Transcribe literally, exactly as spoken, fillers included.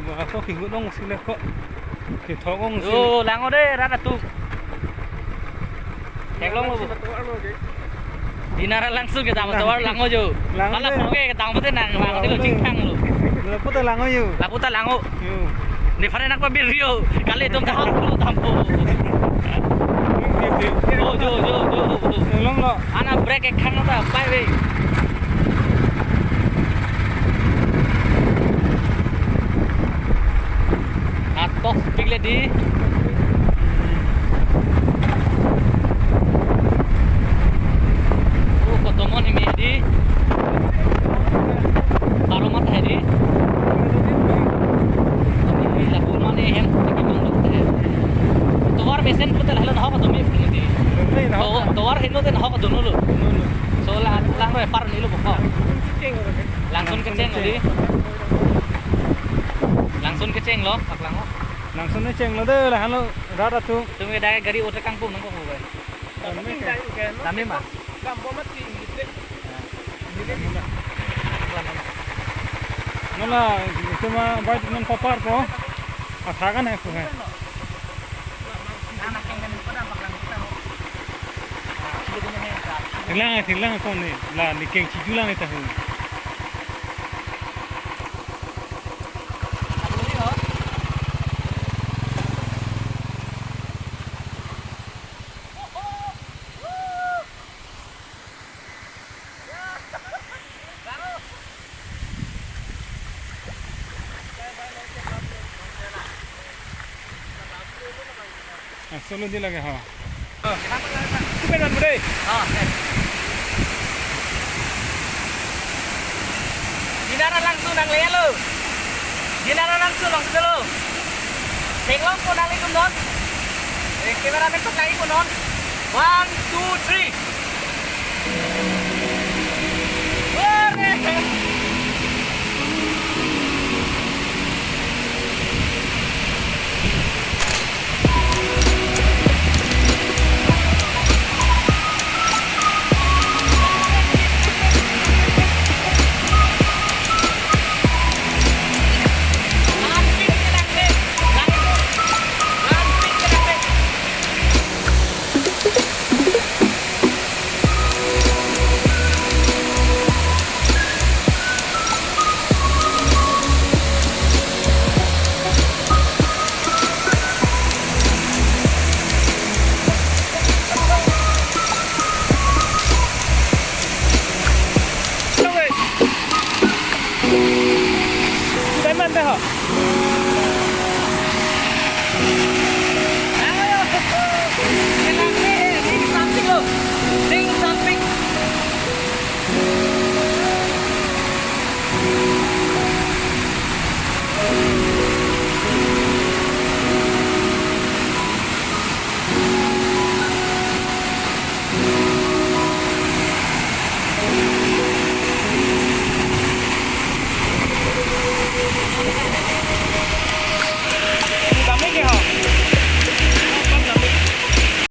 Ako kihut ong sile ko. Kithok ong sile. Yo, lang-o de, rat atum. Theklonglo bo. Dinara Langsun kedam tovar lang-o yo. Lang-o. Hala de. Oke, kedam pute nang, lang-o de lo, chingthang lo. Lapu ta lang-o yo. Lapu ta lang-o. Yo. Nephan nangpabirrio. Kali atum tahap lo tampo. Yo, yo, yo, yo, yo. Theklonglo. Ana brake ekhang ta pai ve. Atok speed le di. Oh, kotomon ini di. Baru mata di. Ini lapu mane hem lagi mangduk teh. Tovar mesen pute lahelo nahok kotomi di. To-, tovar heno te nahok kotono lo. So la lang-o par ni lo bokok. Langsun kecheng di. Langsun kecheng lo, pak lang-o. Langsun kecheng lo de, lahenlo rat atum. Tumi ke dak gari ote kangpung nangkok bo bai. Lami ma? Nona, itu ma bai non papar ko. Athakan hai ko hai. Theklang, theklang ko ni. La ni keng chiju lang ni tahu. Ah, solo di lagi ha. Itu kan anu deh. Oh, okay. Dinara Langsun nanglelo. Dinara Langsun langsung dulu. Theklongpo nanglitum non. Eh, cameraman tok nangji po non. One, two, three. Sudah mantap, ha?